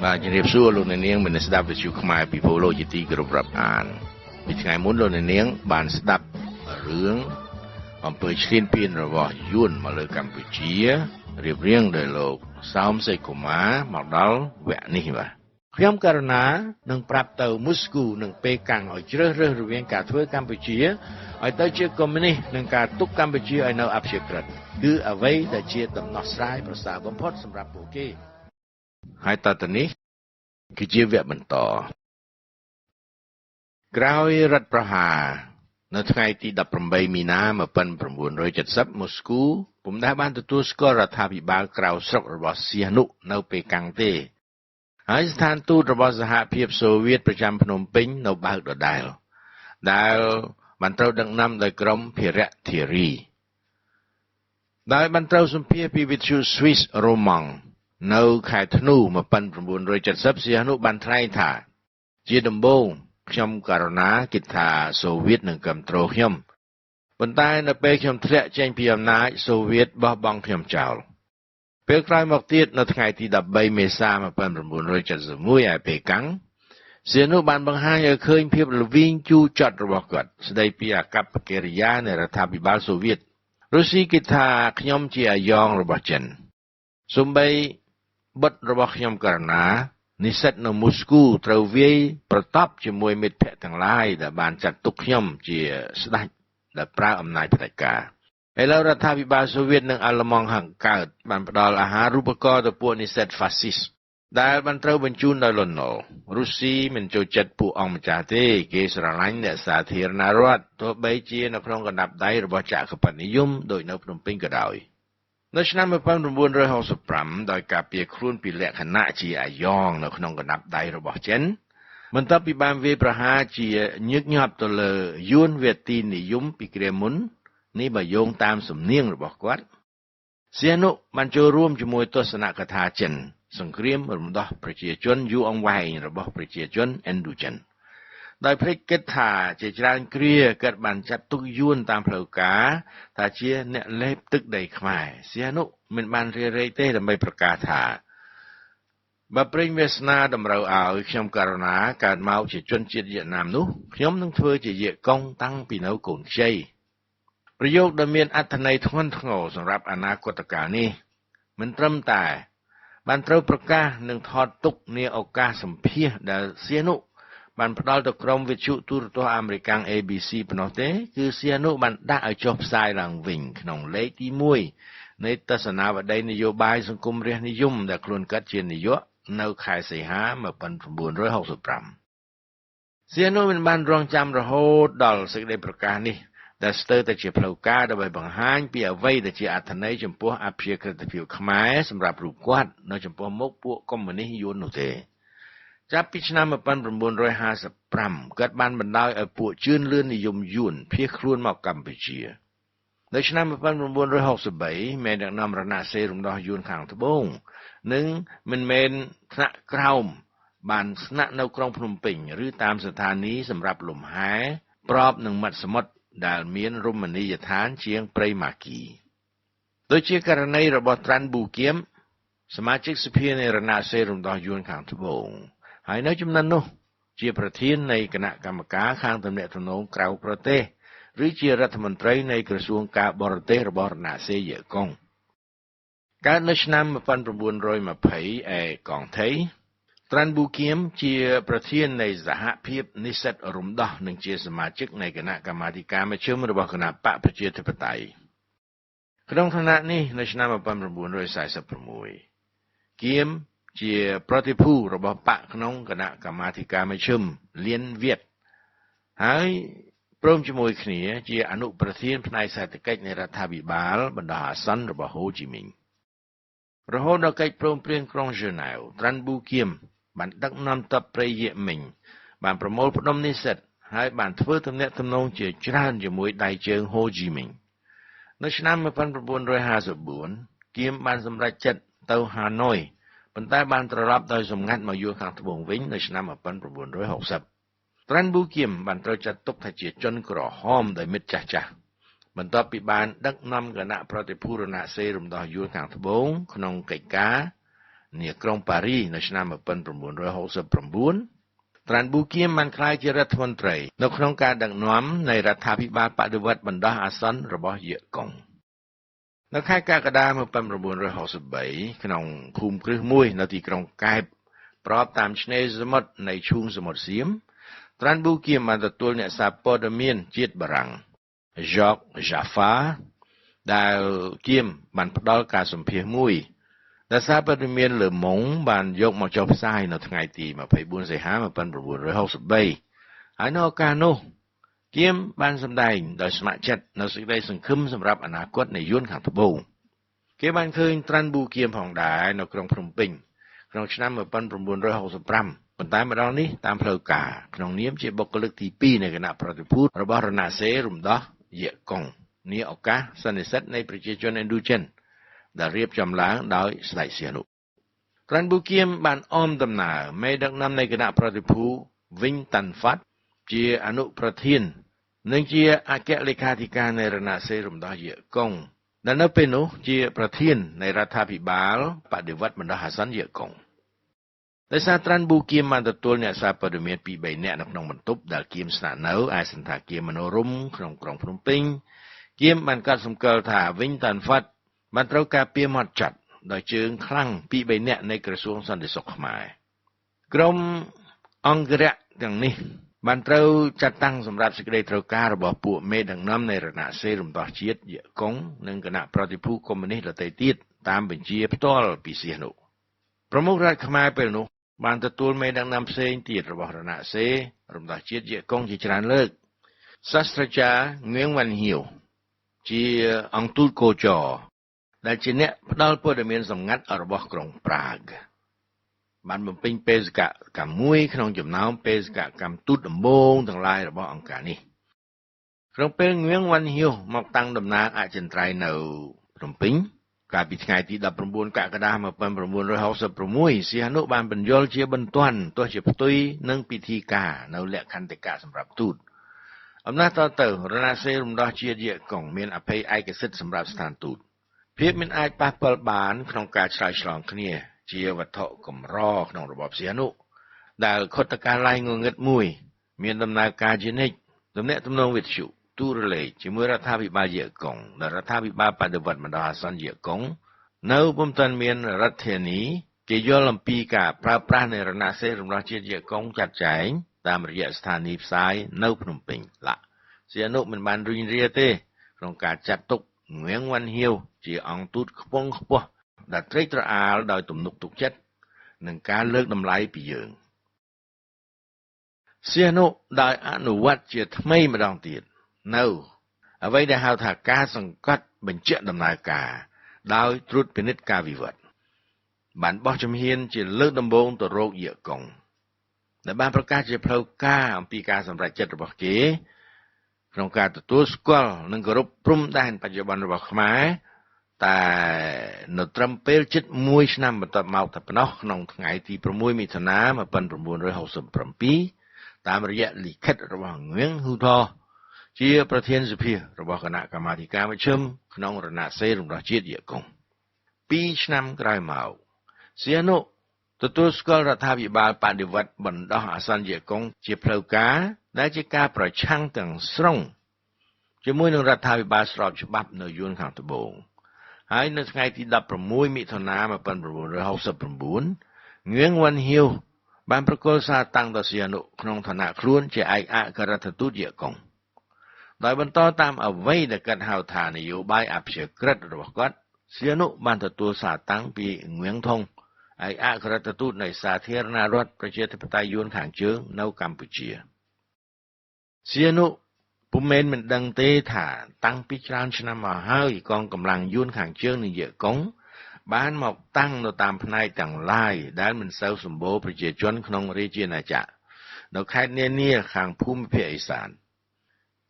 បាទជំរាបសួរលោកអ្នកនាងមនស្ដាប់វិទ្យុខ្មែរពិភពលោកជាទីគោរពរាប់អានពីថ្ងៃមុនលោកអ្នកនាងបានស្ដាប់រឿងអំពើឈ្លានពានរបស់យួនមកលើកម្ពុជារៀបរៀងដោយលោកសោមសេកុមារមកដល់វគ្គនេះបាទខ្ញុំករណានឹងប្រាប់ទៅមូស្គូនិងប៉េកាំងឲ្យជ្រើសរើសរវាងការធ្វើកម្ពុជាឲ្យទៅជាកុម្មុយនីសនិងការទុកកម្ពុជាឲ្យនៅអព្យាក្រឹតគឺអ្វីដែលជាដំណោះស្រាយប្រសើរបំផុតសម្រាប់ពួកគេហើយតទៅនេះគឺជាវគ្គបន្តក្រោយរដ្ឋប្រហារនៅថ្ងៃទី18មីនា1970មូស្គូពុំដែលបានទទួលស្គាល់រដ្ឋាភិបាលក្រៅស្រុករបស់សៀហនុនៅប៉េកាំងទេហើយស្ថានទូតរបស់សហភាពសូវៀតប្រចាំភ្នំពេញនៅបើកដដែលដែលបានត្រូវដឹកនាំដោយក្រុមភិរៈធារីដែលបានត្រូវសម្ភាសពីវិទ្យុ Swiss Romand នៅខែធ្នូ1970សៀហនុបានថ្លែងថាជាដំបូងខ្ញុំករណាគិតថាសូវៀតនឹងគ្រប់គ្រងខ្ញុំប៉ុន្តែនៅពេលខ្ញុំធ្លាក់ចេញពីអំណាចសូវៀតបោះបង់ខ្ញុំចោលពេលក្រោយមកទៀតនៅថ្ងៃទី13មេសា1971ឯប៉េកាំងសៀហនុបានបង្ហាញឲ្យឃើញភាពល្វីងជូរចត់របស់គាត់ស្ដីពីអាកប្បកិរិយានៃរដ្ឋាភិបាលសូវៀតរុស្ស៊ីគិតថាខ្ញុំជាអាយ៉ងរបស់ចិនសូម្បីបុត្ររបស់ខ្ញុំករណានិស្សិតនៅមូស្គូត្រូវវាយប្រតប់ជាមួយមិត្តភក្តិទាំងឡាយដែលបានចាត់ទុកខ្ញុំជាស្ដេចដែលប្រើអំណាចផ្ដាច់ការឥឡូវរដ្ឋាភិបាលសូវៀតនិងអាល្លឺម៉ង់ខាងកើតបានផ្ដល់អាហារូបករណ៍ទៅពួកនិស្សិតហ្វាស៊ីសដែលបានត្រូវបញ្ជូនដោយលន់នល់រុស្ស៊ីមិនចូលចិត្តពួកអង្គម្ចាស់ទេគេស្រឡាញ់អ្នកសាធារណរដ្ឋទោះបីជានៅក្នុងកណ្ដាប់ដៃរបស់ចក្រពត្តិនិយមដូចនៅភ្នំពេញក៏ដោយនៅឆ្នាំ1965ដោយការពារខ្លួនពីលក្ខណៈជាអាយ៉ងនៅក្នុងកណ្ដាប់ដៃរបស់ចិនបន្ទាប់ពីបានវាយប្រហារជាញឹកញាប់ទៅលើយួនវេទីនិយមពីគ្រាមុននេះបើយោងតាមសំនៀងរបស់គាត់សៀហនុបានចូលរួមជាមួយទស្សនកថាចិនសង្គ្រាមរំដោះប្រជាជនយូរអង្វែងរបស់ប្រជាជនឥណ្ឌូចិនដោយភ្លេចគិតថាជាច្រើនគ្រាគាត់បានចាត់ទុកយួនតាមផ្លូវការថាជាអ្នកលេបទឹកដីខ្មែរសៀហនុមិនបានរារែកទេដើម្បីប្រកាសថាបើព្រេងវាសនាតម្រូវឲ្យខ្ញុំករណាកើតមកជាជនជាតិវៀតណាមនោះខ្ញុំនឹងធ្វើជាយេកុងតាំងពីនៅកូនខ្ចីប្រយោគដែលមានអត្ថន័យធ្ងន់ធ្ងរសម្រាប់អនាគតកាលនេះមិនត្រឹមតែបានត្រូវប្រកាសនិងថតទុកនាឱកាសសម្ភាសដែលសៀហនុបានផ្ដល់ទៅក្រុមវិទ្យុទូរទស្សន៍អាមេរិក ABC ប៉ុណ្ណោះទេគឺសៀហនុបានដាក់ឲ្យចុះផ្សាយឡើងវិញក្នុងលេខទី1នៃទស្សនាវដ្តីនយោបាយសង្គមរាស្ត្រនិយមដែលខ្លួនគាត់ជានាយកនៅខែសីហា1965សៀហនុមិនបានរងចាំរហូតដល់សេចក្តីប្រកាសនេះដែលស្ទើរតែជាផ្លូវការដើម្បីបង្ហាញពីអ្វីដែលជាអត្ថន័យចំពោះអព្យាក្រឹតភាពខ្មែរសម្រាប់រូបគាត់នៅចំពោះមុខពួកកុម្មុយនីសយួននោះទេចាប់ពីឆ្នាំ1955គាត់បានបណ្ដោយឲ្យពួកជឿនលឿននិយមយួនភៀសខ្លួនមកកម្ពុជានៅឆ្នាំ1963មេដឹកនាំរណសិរ្សរំដោះយួនខាងត្បូងនិងមិនមែនថ្នាក់ក្រោមបានស្នាក់នៅក្រុងភ្នំពេញឬតាមស្ថានីយ៍សម្រាប់លំហែប្របនឹងមាត់សមុទ្រដែលមានរមណីយដ្ឋានជាងព្រៃម៉ាគីដូចជាករណីរបស់ត្រាន់ប៊ូគៀមសមាជិកសភានៃរណសិរ្សរំដោះយួនខាងត្បូងហើយនៅចំណិននោះជាប្រធាននៃគណៈកម្មការខាងទំនាក់ទំនងក្រៅប្រទេសឬជារដ្ឋមន្ត្រីនៃក្រសួងការបរទេសរបស់រណសិរ្សយេកុងកើតនៅឆ្នាំ1920ឯកងថៃត្រាន់ប៊ូគៀមជាប្រធាននៃសហភាពនិស្សិតរំដោះនិងជាសមាជិកនៃគណៈកម្មាធិការមជ្ឈិមរបស់គណៈបក្សប្រជាធិបតេយ្យក្នុងឋានៈនេះនៅឆ្នាំ1946គៀមជាប្រតិភូរបស់បក្សក្នុងគណៈកម្មាធិការមជ្ឈិមលៀនវៀតហើយព្រមជាមួយគ្នាជាអនុប្រធានផ្នែកសេដ្ឋកិច្ចនៃរដ្ឋាភិបាលបណ្ដោះអាសន្នរបស់ហូជីមីញរហូតដល់កិច្ចព្រមព្រៀងក្រុងហ្សឺណែវត្រាន់ប៊ូគៀមបានដឹកនាំទ័ពព្រៃយេមីញបានប្រមូលផ្ដុំនិស្សិតហើយបានធ្វើទំនាក់ទំនងជាច្រើនជាមួយដៃជើងហូជីមីញនៅឆ្នាំ1954គៀមបានសម្រេចចិត្តទៅហាណូយប៉ុន្តែបានត្រឡប់ដោយសម្ងាត់មកយួនខាងត្បូងវិញនៅឆ្នាំ1960ត្រាន់ប៊ូគៀមបានត្រូវចាត់ទុកថាជាជនក្រហមដោយមិត្តចាស់ៗបន្ទាប់ពីបានដឹកនាំគណៈប្រតិភូរណសិរ្សរំដោះយួនខាងត្បូងក្នុងកិច្ចការ នាក្រុងប៉ារីសនៅឆ្នាំ1969ត្រាន់ប៊ូគៀមបានក្លាយជារដ្ឋមន្ត្រីនៅក្នុងការដឹកនាំនៃរដ្ឋាភិបាលបដិវត្តបណ្ដោះអាសន្នរបស់យៀកុងនៅខែកក្កដា1963ក្នុងភូមិគ្រឹះមួយនៅទីក្រុងកែបប្របតាមឆ្នេរសមុទ្រនៃឈូងសមុទ្រសៀមត្រាន់ប៊ូគៀមបានទទួលអ្នកសារព័ត៌មានជាតិបារាំង Jacques Jaffa ដែលគៀមបានផ្ដល់ការសម្ភាសមួយដែលសារព័ត៌មានលើម៉ុងបានយកមកចុះផ្សាយនៅថ្ងៃទី24សីហា1963ហើយនៅឱកាសនោះគៀមបានសម្ដែងដោយស្ម័គ្រចិត្តនៅសេចក្តីសង្ឃឹមសម្រាប់អនាគតនៃយួនខាងត្បូងគេបានឃើញត្រាន់ប៊ូគៀមផងដែរនៅក្រុងភ្នំពេញក្នុងឆ្នាំ1965ប៉ុន្តែម្ដងនេះតាមផ្លូវការក្នុងនាមជាបុគ្គលិកទី2នៃគណៈប្រតិភូរបស់រណសេរីរំដោះយៀកុងនាឱកាសសន្និសីទនៃប្រជាជនឥណ្ឌូចិនដែលរៀបចំឡើងដោយស្ដេចសីហនុត្រាន់ប៊ូគៀមបានអមដំណើរមេដឹកនាំនៃគណៈប្រតិភូវិញតាន់ហ្វាត់ជាអនុប្រធាននិងជាអគ្គលេខាធិការនៃរណសេរីរំដោះយៀកុងដែលនៅពេលនោះជាប្រធាននៃរដ្ឋាភិបាលបដិវត្តបណ្ដោះអាសន្នយៀកុងដោយសារត្រាន់ប៊ូគៀមបានទទួលអ្នកសារព័ត៌មានពី3នាក់នៅក្នុងបន្ទប់ដែលគៀមស្នាក់នៅឯសណ្ឋាគារមនោរម្យក្នុងក្រុងភ្នំពេញគៀមបានកត់សម្គាល់ថាវិញតាន់ហ្វាត់បានត្រូវការពារម៉ត់ចត់ដោយជើងខ្លាំងពី3នាក់នៃក្រសួងសន្តិសុខខ្មែរក្រុមអង្គរៈទាំងនេះបានត្រូវចាត់តាំងសម្រាប់សេចក្តីត្រូវការរបស់ពួកមេដឹកនាំនៃរណសេរីរំដោះជាតិយកុងនិងគណៈប្រតិភូកុម្មុយនីសដទៃទៀតតាមបញ្ជាផ្ទាល់ពីសៀហនុប្រមុខរដ្ឋខ្មែរពេលនោះបានទទួលមេដឹកនាំផ្សេងទៀតរបស់រណសេរីរំដោះជាតិយកុងជាច្រើនលើកសាស្ត្រាចារ្យងៀងវ៉ាន់ហៀវជាអង្គទូតកោចរដែលជាអ្នកផ្ដល់ព័ត៌មានសម្ងាត់របស់ក្រុងប្រាគបានបំពេញបេសកកម្មមួយក្នុងចំណោមបេសកកម្មទូតដំបូងទាំងឡាយរបស់អង្គការនេះក្នុងពេលងៀងវ៉ាន់ហៀវមកតាំងតំណាងអចិន្ត្រៃយ៍នៅភ្នំពេញកាលពីថ្ងៃទី19កក្កដា1966សីហនុបានបញ្យល់ជាបន្ទាន់ទោះជាផ្ទុយនឹងពិធីការនៅលក្ខន្តិកៈសម្រាប់ទូតអំណះតទៅរណសេរីរំដោះជាតិយកុងមានអភ័យឯកសិទ្ធិសម្រាប់ស្ថានទូតភាពមិនអាចប៉ះពាល់បានក្នុងការឆ្លើយឆ្លងគ្នាជាវត្ថុកម្រក្នុងរបបសីហនុដែលខុទ្ទកាល័យងងឹតមួយមានដំណើរការជានិច្ចទំនាក់ទំនងវិទ្យុទូរលេខជាមួយរដ្ឋាភិបាលយកុងដែលរដ្ឋាភិបាលបដិវត្តបណ្ដោះអាសន្នយកុងនៅពុំទាន់មានរដ្ឋធានីគេយល់អំពីការប្រើប្រាស់នៃរណសេរីរំដោះជាតិយកុងចាត់ចែងតាមរយៈស្ថានីយ៍ផ្សាយនៅភ្នំពេញឡាសីហនុមិនបានរុញរាទេក្នុងការចាត់ទុកងៀងវ៉ាន់ហៀវជាអង្គទូតខ្ពង់ខ្ពស់ដែលត្រេកត្រអាលដោយទំនុកទុកចិត្តនិងការលើកតម្លៃពីយើងសីហនុដោយអនុវត្តជាថ្មីម្ដងទៀតនៅអ្វីដែលហៅថាការសង្កត់បញ្ជាក់ដំណើរការដោយត្រួតពិនិត្យការវិវត្តបានបោះជំហានជាលើកដំបូងទៅរកយកុងដែលបានប្រកាសជាផ្លូវការអំពីការសម្រេចចិត្តរបស់គេក្នុងការទទួលស្គាល់និងគោរពព្រំដែនបច្ចុប្បន្នរបស់ខ្មែរតែនៅត្រឹមពេលជិត1ឆ្នាំបន្ទាប់មកតែប៉ុណ្ណោះក្នុងថ្ងៃទី6មិថុនា1967តាមរយៈលិខិតរបស់ងៀងហ៊ូថជាប្រធានសភារបស់គណៈកម្មាធិការមជ្ឈិមក្នុងរណសេរីរំដោះជាតិយកុង2ឆ្នាំក្រោយមកសីហនុទទួលស្គាល់រដ្ឋាភិបាលបដិវត្តបណ្ដោះអាសន្នយកុងជាផ្លូវការដែលជាការប្រឆាំងទាំងស្រុងជាមួយនឹងរដ្ឋាភិបាលស្របច្បាប់នៅយួនខាងត្បូងហើយនៅថ្ងៃទី16មិថុនា1969ងៀងវ៉ាន់ហៀវបានប្រគល់សារតាំងដល់សីហនុក្នុងឋានៈខ្លួនជាឯកអគ្គរដ្ឋទូតយកុងដោយបន្តតាមអ្វីដែលគាត់ហៅថានយោបាយអព្យាក្រឹតរបស់គាត់សីហនុបានទទួលសារតាំងពីងៀងថងឯកអគ្គរដ្ឋទូតនៃសាធារណរដ្ឋប្រជាធិបតេយ្យយួនខាងជើងនៅកម្ពុជាសីហនុពុំមែនមិនដឹងទេថាតាំងពីច្រើនឆ្នាំមកហើយកងកម្លាំងយួនខាងជើងនិងយកុងបានមកតាំងនៅតាមផ្នែកទាំងឡាយដែលមិនសូវសម្បូរប្រជាជនក្នុងរាជាណាចក្រនៅខេត្តនានាខាងភូមិភាគឦសាន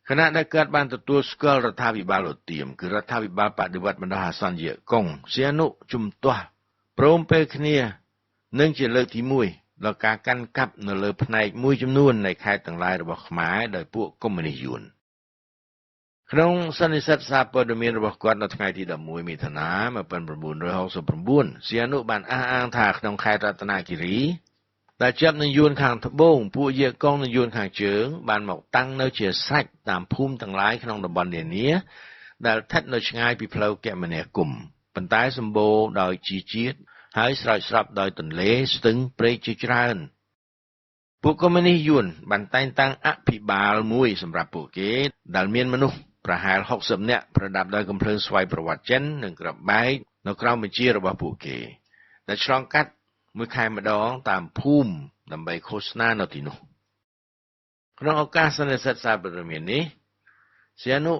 ខណៈដែលគាត់បានទទួលស្គាល់រដ្ឋាភិបាលឧទាមគឺរដ្ឋាភិបាលបដិវត្តបណ្ដោះអាសន្នយកុងសីហនុជំទាស់ព្រមពេលគ្នានឹងជាលើកទី1ដល់ការកាន់កាប់នៅលើផ្នែកមួយចំនួននៃខេត្តទាំងឡាយរបស់ខ្មែរដោយពួកកុម្មុយនីសយួន ក្នុងសន្និសីទសារព័ត៌មានរបស់គាត់នៅថ្ងៃទី11មិថុនា1969សៀនុបានអះអាងថាក្នុងខេត្តរតនគិរីដែលជាប់នឹងយួនខាងត្បូងពួកយាកុងនិងយួនខាងជើងបានមកតាំងនៅជាស្រេចតាមភូមិទាំងឡាយក្នុងតំបន់នានាដែលស្ថិតនៅឆ្ងាយពីផ្លូវគមនាគមន៍ប៉ុន្តែសម្បូរដោយជីជាតិហើយស្រោចស្រពដោយទន្លេស្ទឹងព្រែកជាច្រើនពួកកុម្មុយនីសយួនបានតែងតាំងអភិបាលមួយសម្រាប់ពួកគេដែលមានមនុស្សប្រហែល60នាក់ប្រដាប់ដោយកំភ្លើងស្វ័យប្រវត្តិចិននិងគ្រាប់បែកនៅក្រោមបញ្ជារបស់ពួកគេដែលឆ្លងកាត់មួយខែម្ដងតាមភូមិដើម្បីឃោសនានៅទីនោះក្នុងឱកាសសន្និសីទសារព័ត៌មាននេះសៀនុ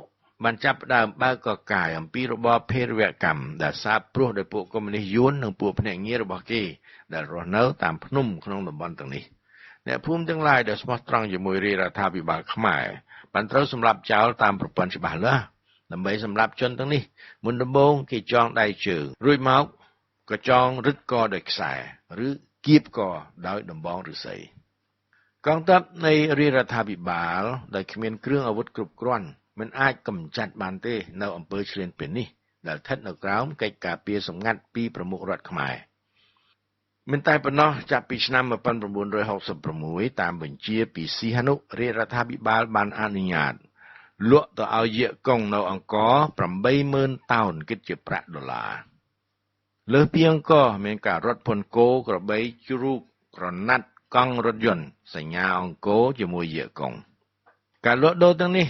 បានចាប់ផ្ដើមបើកកកាយអំពីរបបភេរវកម្មដែលសាបព្រោះដោយពួកកុម្មុយនីសយួននិងពួកភ្នាក់ងាររបស់គេដែលរស់នៅតាមភ្នំក្នុងតំបន់ទាំងនេះអ្នកភូមិទាំងឡាយដែលស្មោះត្រង់ជាមួយរាជរដ្ឋាភិបាលខ្មែរបានត្រូវសម្លាប់ចោលតាមប្រព័ន្ធច្បាស់លាស់ដើម្បីសម្លាប់ជនទាំងនេះមុនដំបូងគេចងដៃជើងរួចមកក៏ចងរឹតកដោយខ្សែឬគៀបកដោយដំបងឫស្សីកងទ័ពនៃរាជរដ្ឋាភិបាលដែលគ្មានគ្រឿងអាវុធគ្រប់គ្រាន់មិនអាចកម្ចាត់បានទេនៅអំពើឈ្លានពាននេះដែលស្ថិតនៅក្រោមកិច្ចការពារសម្ងាត់ពីប្រមុខរដ្ឋខ្មែរមិនតែប៉ុណ្ណោះចាប់ពីឆ្នាំ1966តាមបញ្ជាពីស៊ីហនុរាជរដ្ឋាភិបាលបានអនុញ្ញាតលក់ទៅឲ្យយាកុងនៅអង្គរ 80000 តោនគិតជាប្រាក់ដុល្លារលើសពីអង្គរមានការរត់ពន្ធគោក្របីជ្រូកក្រណាត់កង់រថយន្តសញ្ញាអង្គរជាមួយយាកុងការលក់ដូរទាំងនេះ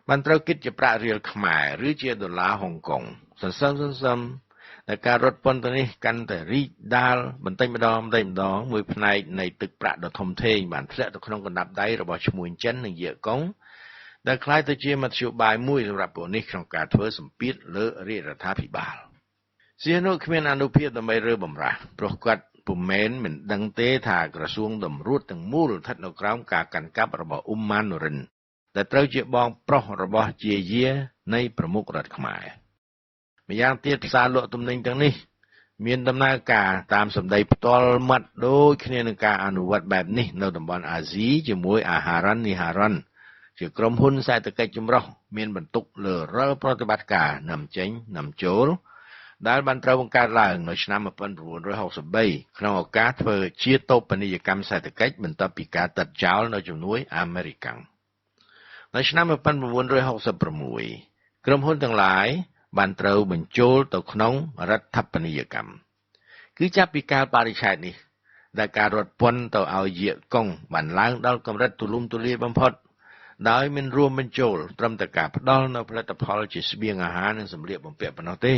បានត្រូវគិតជាប្រាក់រៀលខ្មែរឬជាដុល្លារហុងកុងសន្សំតែការរត់ពន្ធនេះកាន់តែរីកដាលបន្តិចម្ដងមួយផ្នែកនៃទឹកប្រាក់ដ៏ធំធេងបានធ្លាក់ទៅក្នុងកណ្ដាប់ដៃរបស់ឈ្មួញចិននិងយាកុងដែលក្លាយទៅជាមធ្យោបាយមួយសម្រាប់ពួកនេះក្នុងការធ្វើសម្ពាធលើរាជរដ្ឋាភិបាលសៀនុគ្មានអនុភាពដើម្បីរើបម្រាស់ព្រោះគាត់ពុំមែនមិនដឹងទេថាក្រសួងតម្រួតទាំងមូលស្ថិតនៅក្រោមការកាន់កាប់របស់អ៊ុំម៉ានរិនដែលត្រូវជាបងប្រុសរបស់ជាយានៃប្រមុខរដ្ឋខ្មែរម្យ៉ាងទៀតផ្សារលក់ទំនិញទាំងនេះមានដំណើរការតាមសម្ដីផ្ទាល់មាត់ដូចគ្នានឹងការអនុវត្តបែបនេះនៅតំបន់អាស៊ីជាមួយអាហារ៉ាន់នីហារ៉ាន់ជាក្រុមហ៊ុនសេដ្ឋកិច្ចចម្រុះមានបន្ទុកលើរាល់ប្រតិបត្តិការនាំចេញនាំចូលដែលបានត្រូវបង្កើតឡើងនៅឆ្នាំ1963ក្នុងឱកាសធ្វើជាតូបនីយកម្មសេដ្ឋកិច្ចបន្ទាប់ពីការຕັດចោលនៅជំនួយអាមេរិកនៅឆ្នាំ1966ក្រុមហ៊ុនទាំងឡាយបានត្រូវបញ្ចូលទៅក្នុងរដ្ឋបនីយកម្មគឺចាប់ពីកាលបរិច្ឆេទនេះដែលការរត់ពន្ធទៅឲ្យយាកុងបានឡើងដល់កម្រិតទូលំទូលាយបំផុតដោយមិនរួមបញ្ចូលត្រឹមតែការផ្ដល់នូវផលិតផលជាស្បៀងអាហារនិងសម្លៀកបំពាក់ប៉ុណ្ណោះទេ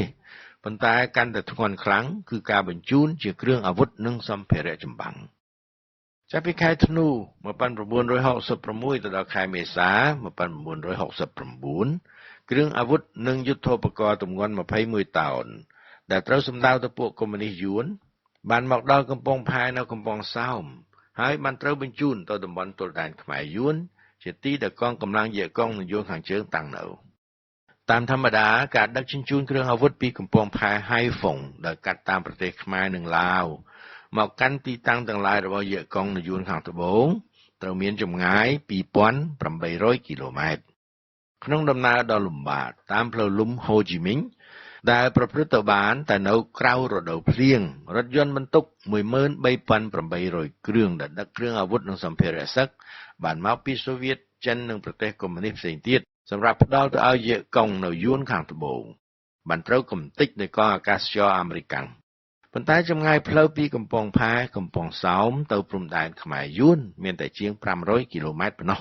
ប៉ុន្តែកាន់តែធ្ងន់ខ្លាំងគឺការបញ្ជូនជាគ្រឿងអាវុធនិងសម្ភារៈចម្បាំងចាប់ពីខែធ្នូ1966ទៅដល់ខែមេសា1969គ្រឿងអាវុធនិងយុទ្ធោបករណ៍ទម្ងន់21តោនដែលត្រូវសម្ដៅទៅពួកកុម្មុយនីសយួនបានមកដល់កំពង់ផែនៅកំពង់សោមហើយបានត្រូវបញ្ជូនទៅតំបន់ទល់ដែនខ្មែរយួនជាទីដែលកងកម្លាំងយាកុងនិងយួនខាងជើងតាំងនៅតាមធម្មតាការដឹកជញ្ជូនគ្រឿងអាវុធពីកំពង់ផែហៃហ្វុងដែលកាត់តាមប្រទេសខ្មែរនិងឡាវមកកាន់ទីតាំងទាំងឡាយរបស់យាកុងនិងយួនខាងត្បូងត្រូវមានចម្ងាយ2800គីឡូម៉ែត្រក្នុងដំណើរដ៏លំបាកតាមផ្លូវលំហូជីមីញដែលប្រព្រឹត្តទៅបានតែនៅក្រៅរដូវភ្លៀងរថយន្តបន្ទុក13800គ្រឿងដែលដឹកគ្រឿងអាវុធនិងសម្ភារៈសឹកបានមកពីសូវៀតចិននិងប្រទេសកុម្មុយនីសផ្សេងទៀតសម្រាប់ផ្ដល់ទៅឲ្យយាកុងនៅយួនខាងត្បូងបានត្រូវកំទេចដោយកងអាកាសចរអាមេរិកប៉ុន្តែចម្ងាយផ្លូវពីកំពង់ផែកំពង់សោមទៅព្រំដែនខ្មែរយួនមានតែជាង500គីឡូម៉ែត្រប៉ុណ្ណោះ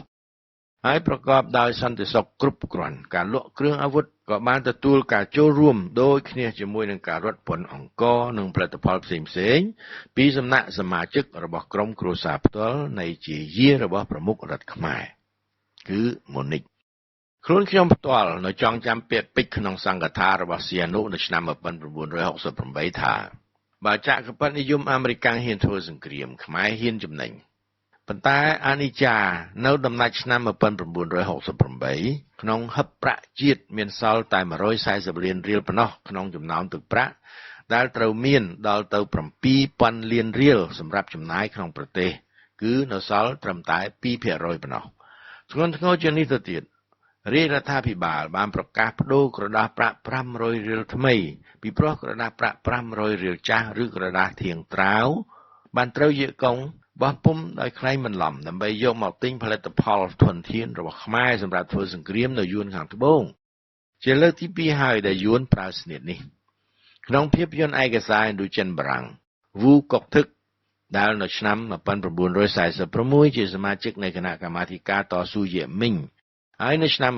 ហើយប្រកបដោយសន្តិសុខគ្រប់គ្រាន់ការលក់គ្រឿងអាវុធក៏បានទទួលការចូលរួមដូចគ្នាជាមួយនឹងការរត់ពន្ធអង្គរនិងផលិតផលផ្សេងៗពីសំណាក់សមាជិករបស់ក្រុមគ្រួសារផ្ទាល់នៃជាយារបស់ប្រមុខរដ្ឋខ្មែរគឺម៉ូនិកខ្លួនខ្ញុំផ្ទាល់នៅចងចាំពាក្យពេចន៍ក្នុងសង្កថារបស់សៀនុនៅឆ្នាំ1968ថាបើចក្រពត្តិនិយមអាមេរិកហ៊ានធ្វើសង្គ្រាមខ្មែរហ៊ានចំណេញប៉ុន្តែអានិច្ចានៅដំណាច់ឆ្នាំ1968ក្នុងហិបប្រាក់ជាតិមានសល់តែ140លានរៀលប៉ុណ្ណោះក្នុងចំណោមទឹកប្រាក់ដែលត្រូវមានដល់ទៅ7000លានរៀលសម្រាប់ចំណាយក្នុងប្រទេសគឺនៅសល់ត្រឹមតែ2%ប៉ុណ្ណោះធ្ងន់ធ្ងរជាងនេះទៅទៀត រាជរដ្ឋាភិបាលបានប្រកាសប្ដូរក្រដាសប្រាក់500រៀលថ្មីពីព្រោះក្រដាសប្រាក់500រៀលចាស់ឬក្រដាសធាងត្រាវបានត្រូវយៀកកុងបោះពុំដោយក្លែងបន្លំដើម្បីយកមកទិញផលិតផលធនធានរបស់ខ្មែរសម្រាប់ធ្វើសង្គ្រាមនៅយួនខាងត្បូងជាលើកទី2ហើយដែលយួនប្រើស្នៀតនេះក្នុងភាពយន្តឯកសារឥណ្ឌូចិនបារាំងវូកុកធឹកដែលនៅឆ្នាំ1946ជាសមាជិកនៃគណៈកម្មាធិការតស៊ូយេមីងហើយនៅឆ្នាំ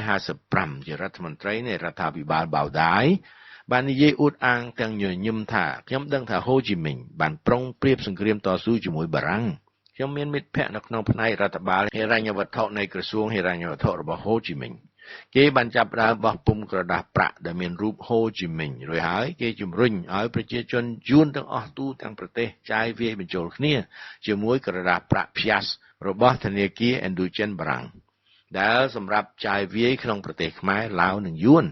1955ជារដ្ឋមន្ត្រីនៃរដ្ឋាភិបាលបាវដាយបាននិយាយអួតអាងទាំងញញឹមថាខ្ញុំដឹងថាហូជីមីញបានប្រុងប្រៀបសង្គ្រាមតស៊ូជាមួយបារាំងខ្ញុំមានមិត្តភ័ក្តិនៅក្នុងផ្នែករដ្ឋបាលហិរញ្ញវត្ថុនៃក្រសួងហិរញ្ញវត្ថុរបស់ហូជីមីញគេបានចាប់ផ្ដើមបោះពុម្ពក្រដាសប្រាក់ដែលមានរូបហូជីមីញរួចហើយគេជំរុញឲ្យប្រជាជនយួនទាំងអស់ទូទាំងប្រទេសចាយវាយបញ្ចូលគ្នាជាមួយក្រដាសប្រាក់ភៀសរបស់ធនាគារឥណ្ឌូចិនបារាំងដែលសម្រាប់ចាយវាយក្នុងប្រទេសខ្មែរឡាវនិងយួន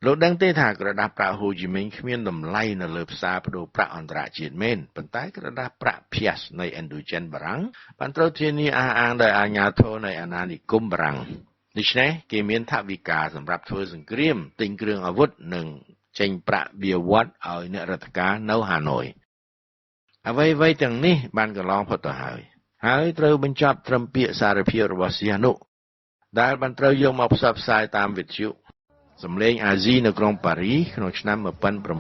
លោកដឹងទេថាក្រដាសប្រាក់ហូជីមីញគ្មានតម្លៃនៅលើផ្សារប្ដូរប្រាក់អន្តរជាតិមែនប៉ុន្តែក្រដាសប្រាក់ភៀសនៃឥណ្ឌូចិនបារាំងបានត្រូវធានាអះអាងដោយអាជ្ញាធរនៃអាណានិគមបារាំងដូច្នេះគេមានថវិកាសម្រាប់ធ្វើសង្គ្រាមទិញគ្រឿងអាវុធនិងចេញប្រាក់បៀវត្សឲ្យអ្នករដ្ឋការនៅហាណូយអ្វីៗទាំងនេះបានកន្លងផុតទៅហើយហើយត្រូវបញ្ចប់ត្រឹមពាក្យសារភាពរបស់សៀហនុដែលបានត្រូវយកមកផ្សព្វផ្សាយតាមវិទ្យុសំឡេងអាស៊ីនៅក្រុងប៉ារីសក្នុងឆ្នាំ1957